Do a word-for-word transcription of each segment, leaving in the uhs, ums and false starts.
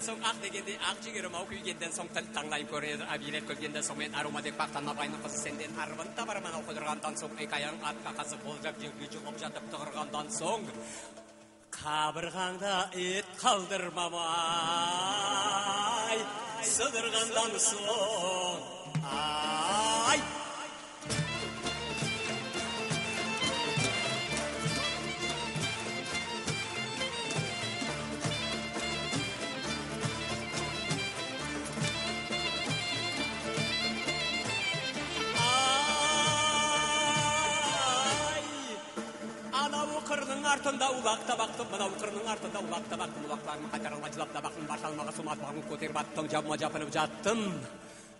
сонъ, ак дегенде ак, йигерим ав куьйгенден сонъ, тил танълайын коьринедир, абийлер куьлгенден сонъ, мен арувма дек мактанма, байдынъ кызы сенден арувын табарман ав кудырганнан сонъ, эки аягынъ ат какасы болжап, ерге йыгылып ятып тыгырганнан сонъ, кабырганъда ит калдырмам ай, сыдырганнан сонъ, ай. Ай! Анав кырдынъ артында увак табактынъ, мынав кырдынъ артында увак табактынъ, увакларымнан кайтарылмай йылап табактынъ, башы алмага суматпагын коьтерип аттым, явыма япынып яттым.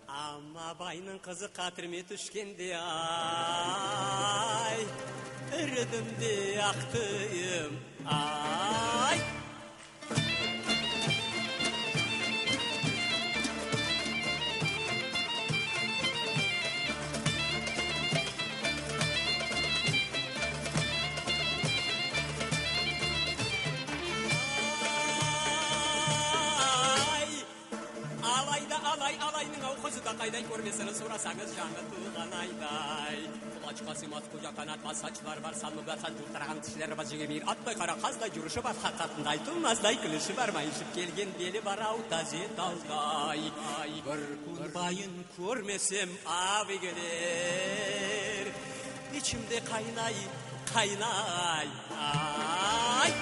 Ама байдынъ кызы каьтириме туьскенде ай, иридим де актым ай. Ай! Алай да алай, алайдынъ ав кызы да кайдай, коьрмесенъиз, сорасанъыз, янъы тувган айдай. Кулачка сыймас кожа канат бар, сачлары бар, сан мугат сан, юлтыраган тишлери бар, йигирме аттай кара каздай юриси бар, хакикатында айтылмастай куьлиси бар, майышып келген бели бар ав, тазе талдай. Бир куьн байын коьрмесем, ав игелер, ишимде кайнай, кайнай. Ай! Ай!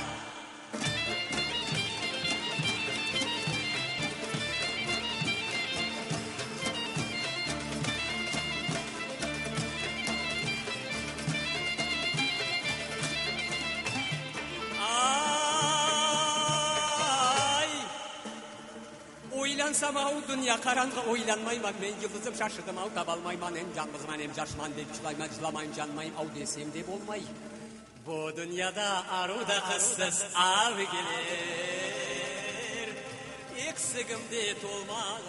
Ойлансам ав, дуныя каранъгы, ойланмайман, мен йылдызым шашырдым ав, таба алмайман, эм янгызман, эм яшман деп йылайман, йыламайман, янмайман ав десем де болмай. Бу дуныяда арув да кызсыз ав игелер, эксигим де толмай.